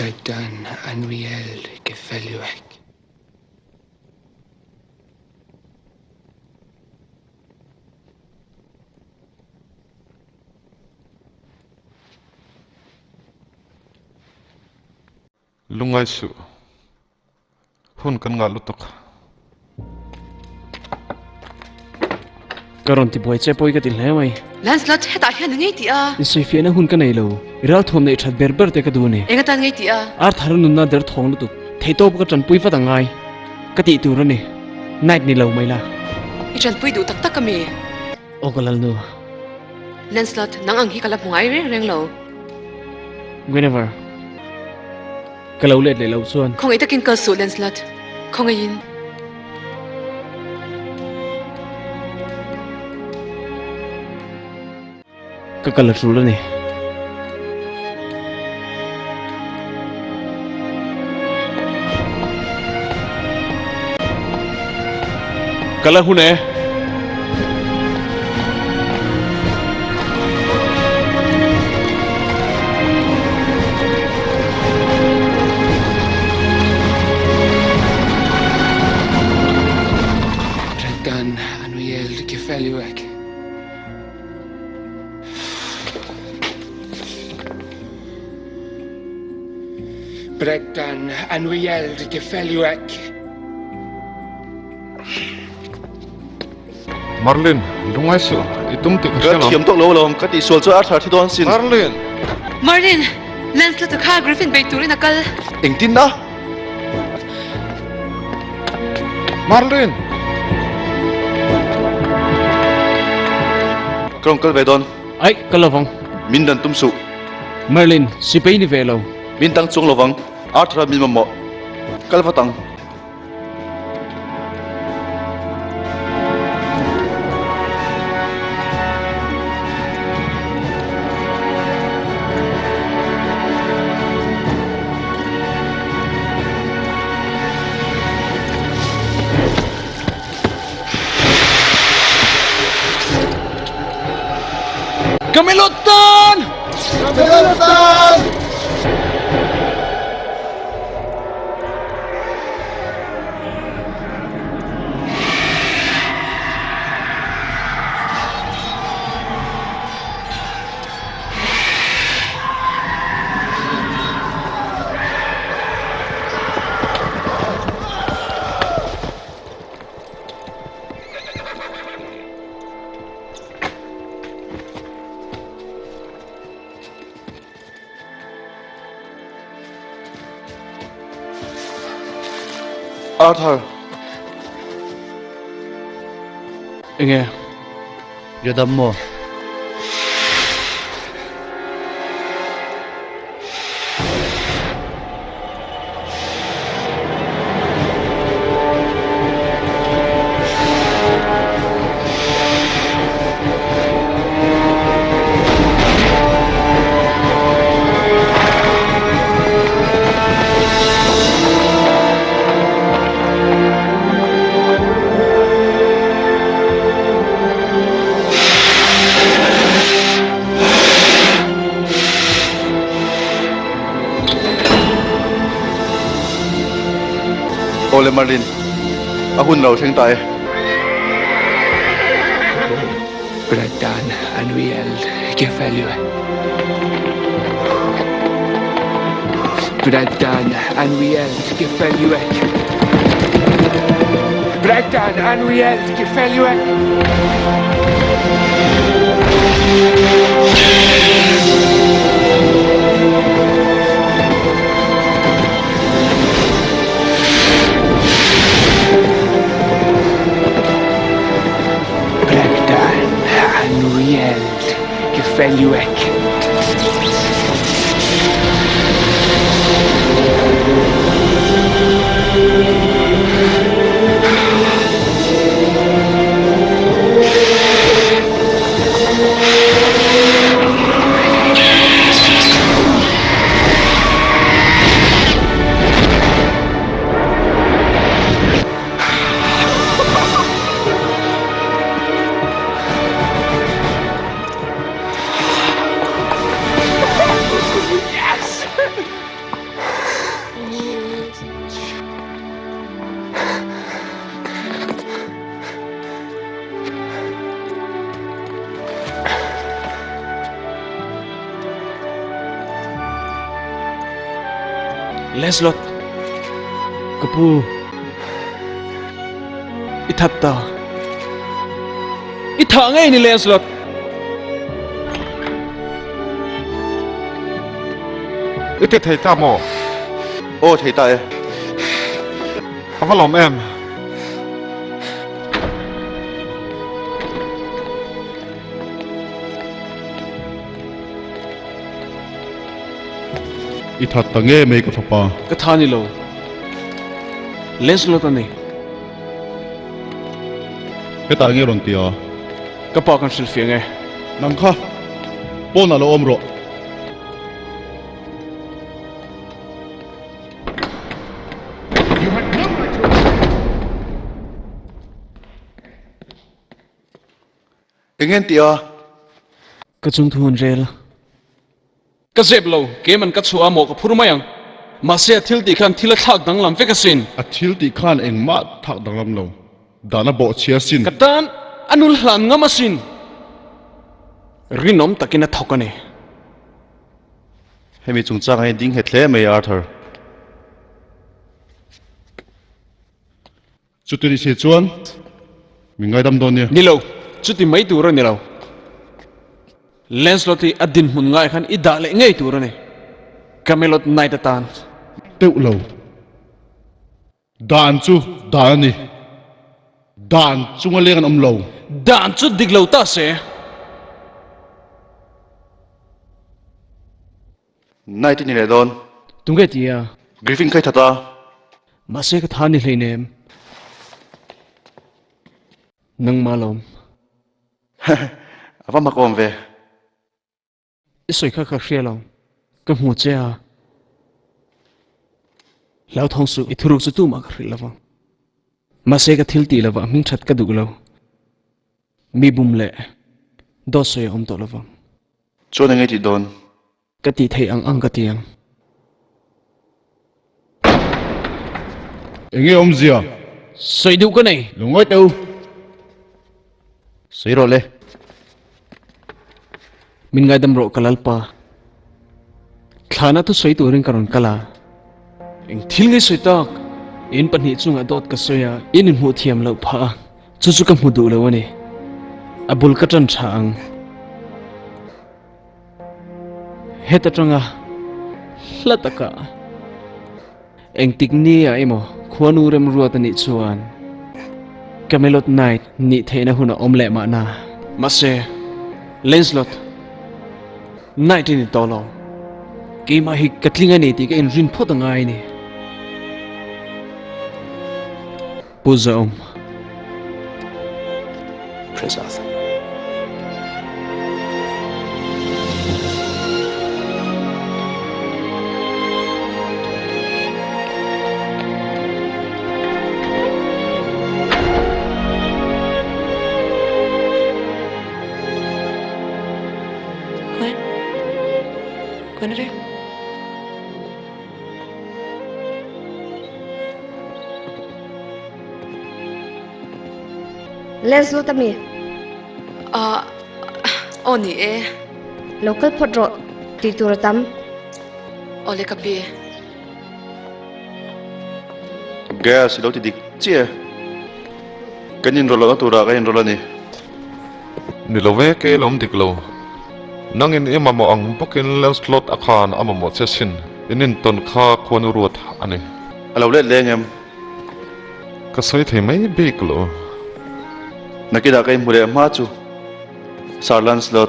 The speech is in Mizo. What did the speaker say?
Bregdan Anriel Gefeluek. Lungai suh. Hun kan ngah lutuk. Ka rawn ti buai che pawi ka ti hle mai. Lancelot, hetah hian i ngei tih a? Insawifiahna hun ka nei lo. I ralthuam neih that ber ber te ka duh a ni. Eng atan ngei tih a? Arthur nunna der thawng lutuk. Theihtawp ka tanpui vat a ngai. Ka tih tur a ni. Knight ni lo mai la. I tanpui duh tak tak a mi? Aw ka lalnu. Lancelot, nang ang hi ka la hmu ngai reng reng lo. Guinevere. Ka lo let leh loh chuan. Khawngaih takin kal suh Lancelot. Khawngaihin. Ka kal a tul a ni. Ka la hun e. Brendan Anwyl Cyffelweg. Brendan Anwyl Cyffelweg. Merlin, lungai suh, i tum tih ka hria Ka thiam tawk lo alawm, ka tihsual chu Arthur thi dawn sin. Merlin! Merlin, Lancelot-a kha Griffin bei turin a kal. Engtin na? Merlin! Ka rawn kal ve dawn. Aih, ka lovang. Min dan tum suh. Merlin, sipai ni ve lo. Min dang chuang lovang, Arthur-a min mamawh. Kal vat ang. Camelot tan! Camelot tan! Arthur. Enge? I dam maw? Awle Merlin, a hun lo thleng ta e. Brendan Anriel Gefelue. Brendan Anriel Gefelue. Brendan Anriel Gefelue. Brendan Anriel Gefeluek. Lancelot, ka pu, i that ta. I thah ngei ni Lancelot. I ti thei ta maw? Aw thei ta e. A va lawm em? I that ta nge mai ka fapa. Ka tha ni lo. Lancelot a ni. Hetah nge rawn ti a? Ka pa kan hrilh fiah nge. Nang kha pawnah lo awm rawh. Eng en tih a? Ka chung thu an rel. Ka zep lo, keim an ka chhuah a maw ka phur mai ang. Mahse a thil tih khan thil a thlak danglam vek asin. A thil tih khan engmah thlak danglam lo, dan a bawh chhia asin. Ka tan a nul hlan ngam asin. Rinawm takin a thawk a ni. Hemi chungchang ah hian ding nghet hle mai Arthur. Chuti ni si chuan min ngaidam dawn nia. Ni lo, chuti mai tur a ni lo. Lancelot hi a dinhmun ngai khan i dah leh ngei tur a ni. Camelot Knight atan. Teuh lo. Dan chu dan a ni. Dan chunga leng an awm lo. Dan chu dik lo ta se. Knight i ni leh dawn. Tunge ti a? Griffin kha i that a. Mahse ka tha ni hleinem. Nangmah lawm. A va mak awm ve. I sawi kha ka hria lo. Ka hmu che a. Hlauthawng suh i thuruk chu tumah ka hrilh lo vang. Mahse ka thil tih lovah hming that ka duh lo. Mi bum leh dawt sawi a awm tawh lo vang. Chuan eng nge tih dawn? Ka tih theih ang ang ka ti ang. Eng nge awmzia? Sawi duh ka nei. Lo ngawi teh u. Sawi rawh le. Min ngaidam rawh ka lalpa. Thlana thu sawi turin ka rawn kal a. Eng thil nge sawi tak? In pahnih chungah dawt ka sawi a, in inhmuh thiam loh phah a. Chu chu ka hmu duh lo a ni. A bul ka tan tha ang. Heta tanga hla taka engtik ni ah emaw khuanu remruat a nih chuan Camelot Knight nih theihna hun a awm leh mahna. Mahse, Lancelot, Knight i ni tawh lo. Keimah hi ka tling a ni tih ka inrin phawt a ngai a ni. Pu Zaum. Prince Arthur. Gwen? Guinevere? Lens lut ami? Ah, aw ni e. Lo kal phawt rawh tih tur a tam. Awle ka pi. Gas i lo ti dik chiah e. Kan inrawlh lohna turah kan inrawlh a ni. Ni lo ve ke lawm dik lo. Nangin i mamawh ang bawkin Lancelot a khan a mamawh che sin. In intawn kha khuanu ruat a ni. A lo let leng em? Ka sawi thei mai bik lo. Nakinah ka inhmu leh hma chu Sir Lancelot.